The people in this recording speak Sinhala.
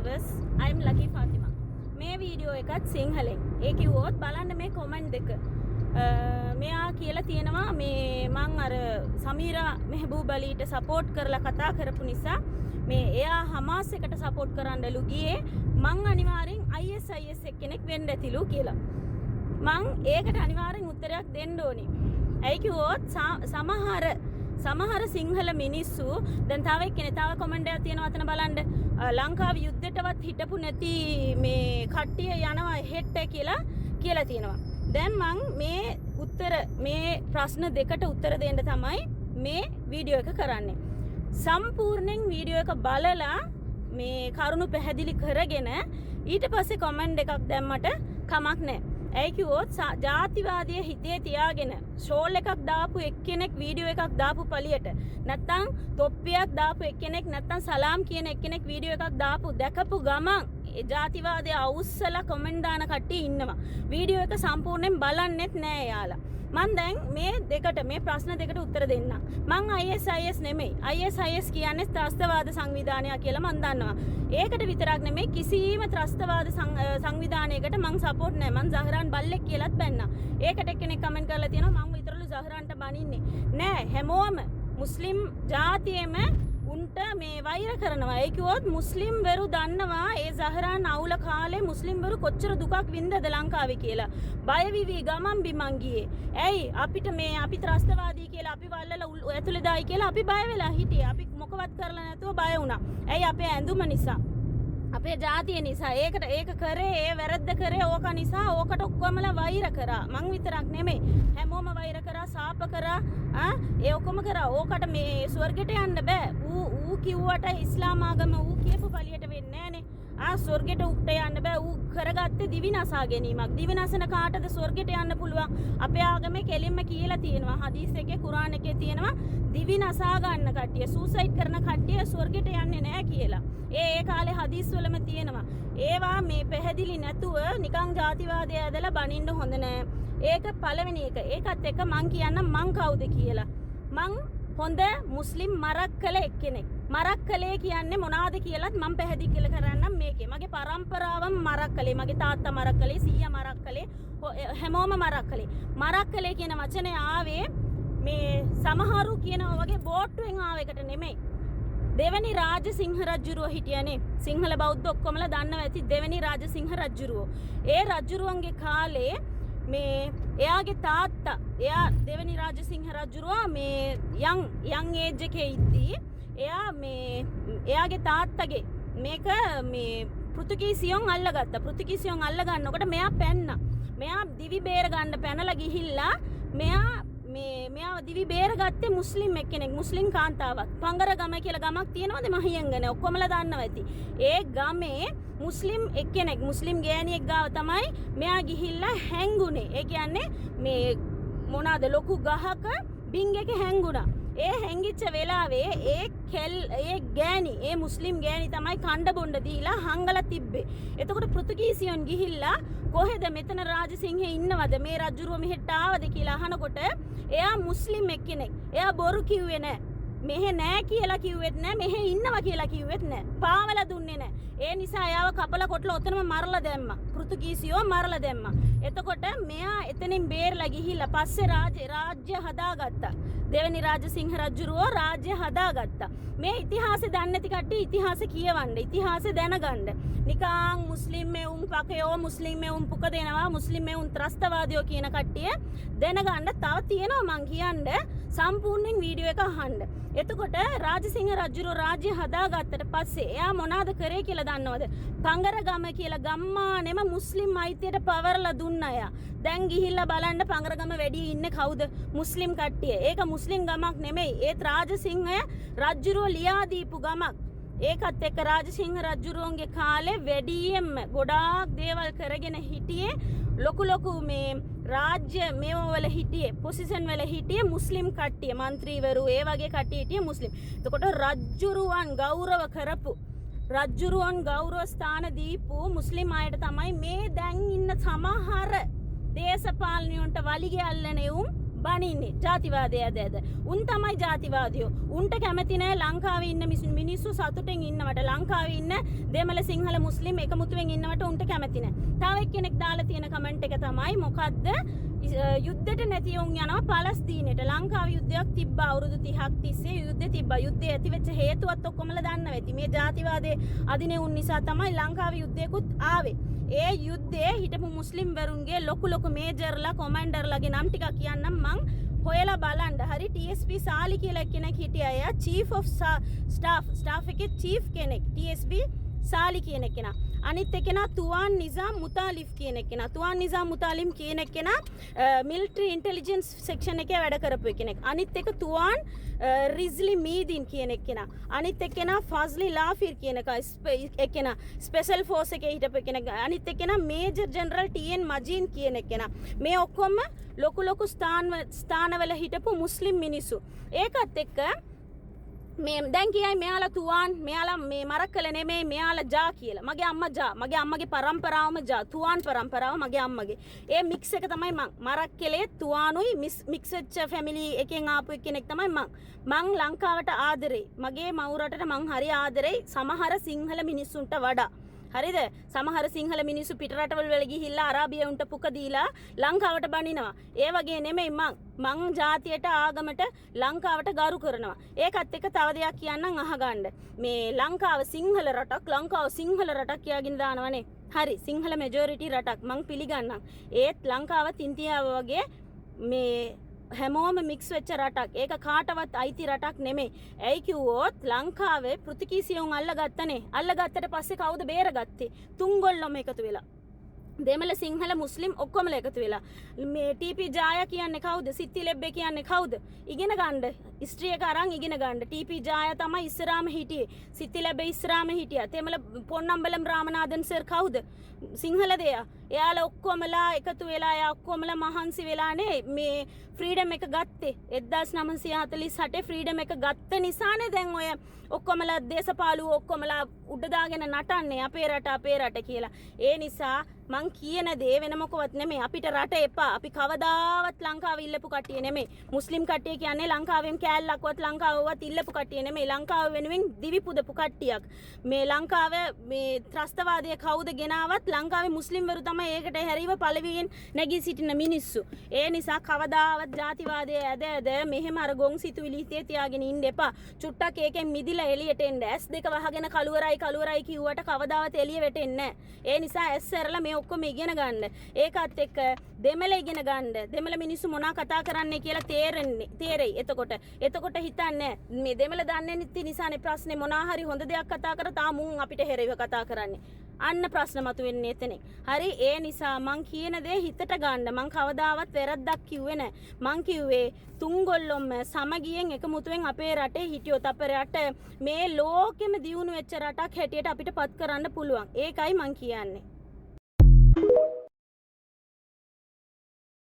Viewers, I'm Lucky Fatima. මේ වීඩියෝ එකත් සිංහලෙන්. ඒ කිව්වොත් බලන්න මේ කොමන්ට් දෙක. මෙයා කියලා තියෙනවා මේ මං අර සමීරා මෙහබූබ් අලීට සපෝට් කරලා කතා කරපු නිසා මේ එයා හමාස් එකට සපෝට් කරන්නලු ගියේ, මං අනිවාර්යෙන් ISIS එක්කෙනෙක් වෙන්න ඇතිලු කියලා. මං ඒකට අනිවාර්යෙන් උත්තරයක් දෙන්න ඕනේ. ඇයි කිව්වොත් සමහර සමහර සිංහල මිනිස්සු දැන් තව එක්කෙනෙක් තව කොමන්ට් එකක් තියෙනවා අතන බලන්න. ලංකාවේ යුද්ධෙටවත් හිටපු නැති මේ කට්ටිය යනවා හෙට්ට කියලා කියලා තියෙනවා. දැන් මං මේ උත්තර මේ ප්‍රශ්න දෙකට උත්තර දෙන්න තමයි මේ වීඩියෝ එක කරන්නේ. සම්පූර්ණයෙන් වීඩියෝ එක බලලා මේ කරුණු පැහැදිලි කරගෙන ඊට පස්සේ කොමන්ට් එකක් දැම්මට කමක් නැහැ. ඇයි කිව්වොත් ජාතිවාදිය හිතේ තියාගෙන ෂෝල් එකක් දාපු එක්කෙනෙක් වීඩියෝ එකක් දාපු පළියට, නැත්තම් තොප්පියක් දාපු එක්කෙනෙක්, නැත්තම් සලාම් කියන එක්කෙනෙක් වීඩියෝ එකක් දාපු දැකපු ගමන් ඒ ජාතිවාදය අවුස්සලා කොමන්ට් දාන කට්ටිය ඉන්නවා. වීඩියෝ එක සම්පූර්ණයෙන් බලන්නෙත් නෑ එයාලා. මං දැන් මේ දෙකට මේ ප්‍රශ්න දෙකට උත්තර දෙන්නම්. මං ISIS නෙමෙයි. ISIS කියන්නේ ත්‍රස්තවාද සංවිධානයක් කියලා මං දන්නවා. ඒකට විතරක් නෙමෙයි, කිසිම ත්‍රස්තවාද සංවිධානයකට මං සපෝට් නෑ. මං සහරාන් බල්ලෙක් කියලාත් බැන්නා. ඒකට එක්කෙනෙක් කමෙන්ට් කරලා තියෙනවා මං විතරලු සහරාන්ට බනින්නේ. නෑ, හැමෝම මුස්ලිම් ජාතියෙම උන්ට මේ වෛර කරනවා. ඒ කිව්වොත් මුස්ලිම් වරු දන්නවා ඒ සහරාන් අවුල කාලේ මුස්ලිම් වරු කොච්චර දුකක් වින්දද ලංකාවේ කියලා. බය විවි ගමන් බිමන් ගියේ. ඇයි අපිට මේ අපි ත්‍රස්තවාදී කියලා අපි වල්ලලා ඇතුලේ දායි කියලා අපි බය වෙලා හිටියේ. අපි මොකවත් කරලා නැතුව බය වුණා. ඇයි? අපේ ඇඳුම නිසා, අපේ ජාතිය නිසා. ඒකට ඒක කරේ, ඒ වැරද්ද කරේ ඕක නිසා. ඕකට ඔක්කොමලා වෛර කරා. මං විතරක් නෙමෙයි, හැමෝම වෛර කරා, සාප කරා, ආ ඒ ඔක්කොම කරා. ඕකට මේ ස්වර්ගෙට යන්න බෑ. ඌ ඌ කිව්වට ඉස්ලාම් ආගම ඌ කියපු පළියට වෙන්නේ නෑනේ. ආ ස්වර්ගෙට උක්ට යන්න බෑ. ඌ කරගත්තේ දිවි නසා ගැනීමක්. දිවි නසන කාටද ස්වර්ගෙට යන්න පුළුවන්? අපේ ආගමේ කෙලින්ම කියලා තියෙනවා, හදීස් එකේ කුරාන් එකේ තියෙනවා, දිවි නසා ගන්න කට්ටිය, සූසයිඩ් කරන කට්ටිය ස්වර්ගෙට යන්නේ නෑ කියලා. ඒ ඒ කාලේ හදීස් වලම තියෙනවා. ඒවා මේ පැහැදිලි නැතුව නිකන් ජාතිවාදය ඇදලා බනින්න හොඳ නෑ. ඒක පළවෙනි එක. ඒකත් එක්ක මං කියන්නම් මං කවුද කියලා. මං හොඳ මුස්ලිම් මරක් කළ එක්කෙනෙක්. මරක් කළේ කියන්නේ මොනවාද කියලත් මං පැහැදිලි කියලා කරන්නම් මේකේ. මගේ පරම්පරාවම මරක් කළේ. මගේ තාත්තා මරක් කළේ, සීයා මරක් කළේ, හැමෝම මරක් කළේ. මරක් කළේ කියන වචනේ ආවේ මේ සමහරු කියනවා වගේ බෝට්ටුවෙන් ආව එකට නෙමෙයි. දෙවැනි රාජසිංහ රජුරුව හිටියනේ. සිංහල බෞද්ධ ඔක්කොමලා දන්නවා ඇති දෙවැනි රාජසිංහ රජුරුව. ඒ රජුරුවන්ගේ කාලේ මේ එයාගේ තාත්තා, එයා දෙවැනි රාජසිංහ රජුරුවා මේ යං යං ඒජ් එකේ ඉද්දී එයා මේ එයාගේ තාත්තගේ මේක මේ පෘතුගීසියොන් අල්ලගත්තා. පෘතුගීසියොන් අල්ල ගන්නකොට මෙයා පැන්නා. මෙයා දිවි බේර ගන්න පැනලා ගිහිල්ලා මෙයා මේ මෙයා දිවි බේරගත්තේ මුස්ලිම් එක්කෙනෙක්, මුස්ලිම් කාන්තාවක්. පංගරගම කියලා ගමක් තියෙනවද මහියංගන? ඔක්කොමලා දන්නවා ඇති. ඒ ගමේ මුස්ලිම් එක්කෙනෙක්, මුස්ලිම් ගෑණියෙක් ගාව තමයි මෙයා ගිහිල්ලා හැංගුනේ. ඒ කියන්නේ මේ මොනවාද ලොකු ගහක බිං එක හැංගුණා. ඒ හැංගිච්ච වෙලාවේ ඒ කෙල් ඒ ගෑණි, ඒ මුස්ලිම් ගෑණි තමයි කණ්ඩ බොණ්ඩ දීලා හංගලා තිබ්බේ. එතකොට පෘතුගීසියන් ගිහිල්ලා කොහෙද මෙතන රාජසිංහේ ඉන්නවද, මේ රජුරුව මෙහෙට ආවද කියලා අහනකොට එයා මුස්ලිම් එක්කෙනෙක්. එයා බොරු කිව්වේ නෑ. මෙහෙ නෑ කියලා කිව්වෙත් නෑ, මෙහෙ ඉන්නවා කියලා කිව්වෙත් නෑ. පාවලා දුන්නේ නෑ. ඒ නිසා එයාව කපලා කොටලා ඔතනම මරලා දැම්මා. පෘතුගීසියෝ මරලා දැම්මා. එතකොට මෙයා එතනින් බේරලා ගිහිල්ලා පස්සේ රාජ්‍ය හදාගත්තා. දෙවෙනි රාජසිංහ රජුරුවෝ රාජ්‍ය හදාගත්තා. මේ ඉතිහාසෙ දන්නේ නැති කට්ටිය ඉතිහාසෙ කියවන්න, ඉතිහාසෙ දැනගන්න. නිකං මුස්ලිම් මෙවුන් පකයෝ, මුස්ලිම් මෙවුන් පුක දෙනවා, මුස්ලිම් මෙවුන් ත්‍රස්තවාදියෝ කියන කට්ටිය දැනගන්න. තව තියෙනවා මං කියන්න, සම්පූර්ණයෙන් වීඩියෝ එක අහන්න. එතකොට රාජසිංහ රජුරෝ රාජ්‍ය හදාගත්තට පස්සේ එයා මොනවාද කරේ කියලා දන්නවද? පංගරගම කියලා ගම්මානෙම මුස්ලිම් අයිතියට පවරලා දුන්න අය. දැන් ගිහිල්ලා බලන්න පංගරගම වැඩි ඉන්නේ කවුද? මුස්ලිම් කට්ටිය. ඒක මුස්ලිම් ගමක් නෙමෙයි. ඒත් රාජසිංහය රජුරෝ ලියා දීපු ගමක්. ඒකත් එක්ක රාජසිංහ රජුරුවන්ගේ කාලේ වැඩියෙන්ම ගොඩාක් දේවල් කරගෙන හිටියේ, ලොකු ලොකු මේ රාජ්‍ය මේව වල හිටියේ, පොසිෂන් වල හිටියේ මුස්ලිම් කට්ටිය, මන්ත්‍රීවරු ඒ වගේ කට්ටිය හිටියේ මුස්ලිම්. එතකොට රජුරුවන් ගෞරව කරපු, රජුරුවන් ගෞරව ස්ථාන දීපු මුස්ලිම් අයට තමයි මේ දැන් ඉන්න සමහර දේශපාලනියන්ට වලිගය අල්ලන එවුන් බනින්නේ ජාතිවාදය ඇද ඇද. උන් තමයි ජාතිවාදියෝ. උන්ට කැමති නෑ ලංකාවේ ඉන්න මිනිස්සු සතුටෙන් ඉන්නවට. ලංකාවේ ඉන්න දෙමළ සිංහල මුස්ලිම් එකමුතුවෙන් ඉන්නවට උන්ට කැමති නෑ. තව එක්කෙනෙක් දාලා තියෙන කමෙන්ට් එක තමයි මොකද්ද? යුද්ධෙට නැති උන් යනවා පලස්තීනයට. ලංකාවේ යුද්ධයක් තිබ්බා අවුරුදු 30ක් තිස්සේ යුද්ධ තිබ්බා. යුද්ධය ඇති වෙච්ච හේතුවත් ඔක්කොමලා දන්නවා ඇති. මේ ජාතිවාදයේ අදිනේ උන් නිසා තමයි ලංකාවේ යුද්ධයකුත් ආවේ. ඒ යුද්ධයේ හිටපු මුස්ලිම් වරුන්ගේ ලොකු ලොකු මේජර්ලා කොමැන්ඩර්ලාගේ නම් ටිකක් කියන්නම් මං හොයලා බලන්න. හරි, TSB සාලි කියලා කෙනෙක් හිටියා. එයා චීෆ් ඔෆ් ස්ටාෆ්, ස්ටාෆ් එකේ චීෆ් කෙනෙක් TSB සාලි කියන කෙනා. අනිත් එක්කෙනා තුවාන් නිසාම් මුතාලිෆ් කියන එක්කෙනා. තුවාන් නිසාම් මුතාලිම් කියන එක්කෙනා මිලිටරි ඉන්ටෙලිජන්ස් සෙක්ෂන් එකේ වැඩ කරපු කෙනෙක්. අනිත් එක තුවාන් රිස්ලි මීදින් කියන එක්කෙනා. අනිත් එක්කෙනා ෆස්ලි ලාෆිර් කියන එක්කෙනා ස්පෙෂල් ෆෝස් එකේ හිටපු කෙනෙක්. අනිත් එක්කෙනා මේජර් ජෙනරල් ටී.එන්. මජීන් කියන එක්කෙනා. මේ ඔක්කොම ලොකු ලොකු ස්ථානවල හිටපු මුස්ලිම් මිනිස්සු. ඒකත් එක්ක මේ දැන් කියයි මෙයාලා තුවාන්, මෙයාලා මේ මරක්කල නෙමෙයි, මෙයාලා ජා කියලා. මගේ අම්මා ජා. මගේ අම්මගේ පරම්පරාවම ජා. තුවාන් පරම්පරාව මගේ අම්මගේ. ඒ මික්ස් එක තමයි මං. මරක්කලේ තුවානුයි මික්ස් වෙච්ච ෆැමිලි එකෙන් ආපු එක්කෙනෙක් තමයි මං. මං ලංකාවට ආදරෙයි. මගේ මව් රටට මං හරි ආදරෙයි සමහර සිංහල මිනිස්සුන්ට වඩා. හරිද? සමහර සිංහල මිනිස්සු පිට රටවල් වල ගිහිල්ලා අරාබිය උන්ට පුක දීලා ලංකාවට බනිනවා. ඒ වගේ නෙමෙයි මං. මං ජාතියට ආගමට ලංකාවට ගරු කරනවා. ඒකත් එක්ක තව දෙයක් කියන්නම් අහගන්න. මේ ලංකාව සිංහල රටක්, ලංකාව සිංහල රටක් කියාගෙන දානවනේ. හරි, සිංහල මෙජොරිටි රටක් මං පිළිගන්නම්. ඒත් ලංකාවත් ඉන්දියාව වගේ මේ හැමෝම මික්ස් වෙච්ච රටක්. ඒක කාටවත් අයිති රටක් නෙමෙයි. ඇයි කිව්වොත් ලංකාවේ පෘතුගීසියුන් අල්ලගත්තනේ. අල්ලගත්තට පස්සේ කවුද බේරගත්තේ? තුන්ගොල්ලොම එකතු වෙලා. දෙමළ සිංහල මුස්ලිම් ඔක්කොමලා එකතු වෙලා. මේ ටීපී ජායා කියන්නේ කවුද? සිත්ති ලෙබ්බේ කියන්නේ කවුද? ඉගෙන ගන්න. හිස්ටරි එක අරන් ඉගෙන ගන්න. ටීපී ජායා තමයි ඉස්සරහම හිටියේ. සිත්ති ලෙබ්බේ ඉස්සරහම හිටියා. දෙමළ පොන්නම්බලම් රාමනාදන් සර් කවුද? සිංහල දෙයා. එයාලා ඔක්කොමලා එකතු වෙලා එයා ඔක්කොමලා මහන්සි වෙලානේ මේ ෆ්‍රීඩම් එක ගත්තේ. 1948 ෆ්‍රීඩම් එක ගත්ත නිසානේ දැන් ඔය ඔක්කොමලා දේශපාලුවෝ ඔක්කොමලා උඩ දාගෙන නටන්නේ අපේ රට අපේ රට කියලා. ඒ නිසා මං කියන දේ වෙන මොකවත් නෙමෙයි. අපිට රට එපා. අපි කවදාවත් ලංකාව ඉල්ලපු කට්ටිය නෙමෙයි. මුස්ලිම් කට්ටිය කියන්නේ ලංකාවෙන් කෑල්ලක්වත් ලංකාවවත් ඉල්ලපු කට්ටිය නෙමෙයි. ලංකාව වෙනුවෙන් දිවි පුදපු කට්ටියක්. මේ ලංකාව මේ ත්‍රස්තවාදය කවුද ගෙනාවත් ලංකාවේ මුස්ලිම්වරු තමයි ඒකට හැරීව පළවෙනියෙන් නැගී සිටින මිනිස්සු. ඒ නිසා කවදාවත් ජාතිවාදය ඇද ඇද මෙහෙම අර ගොන් සිතුවිලි හිතේ තියාගෙන ඉන්න එපා. චුට්ටක් ඒකෙන් මිදිලා එළියට එන්න. ඇස් දෙක වහගෙන කළුවරයි කළුවරයි කිව්වට කවදාවත් එළිය වැටෙන්නේ නැහැ. ඒ නිසා ඇස් ඇරලා මේ ඔක්කොම ඉගෙන ගන්න. ඒකත් එක්ක දෙමළ ඉගෙන ගන්න. දෙමළ මිනිස්සු මොනා කතා කරන්නේ කියලා තේරෙයි. එතකොට හිතන්නේ මේ දෙමළ දන්නේ නැති නිසානේ ප්‍රශ්නේ. මොනා හරි හොඳ දෙයක් කතා කර තා මුන් අපිට හෙරෙව කතා කරන්නේ. අන්න ප්‍රශ්න මතුවෙන්නේ එතනින්. හරි, ඒ නිසා මං කියන දේ හිතට ගන්න. මං කවදාවත් වැරද්දක් කිව්වේ නෑ. මං කිව්වේ තුන්ගොල්ලොම සමගියෙන් එකමුතුවෙන් අපේ රටේ හිටියොත් අපේ රට මේ ලෝකෙම දියුණු වෙච්ච රටක් හැටියට අපිට පත් කරන්න පුළුවන්. ඒකයි මං කියන්නේ.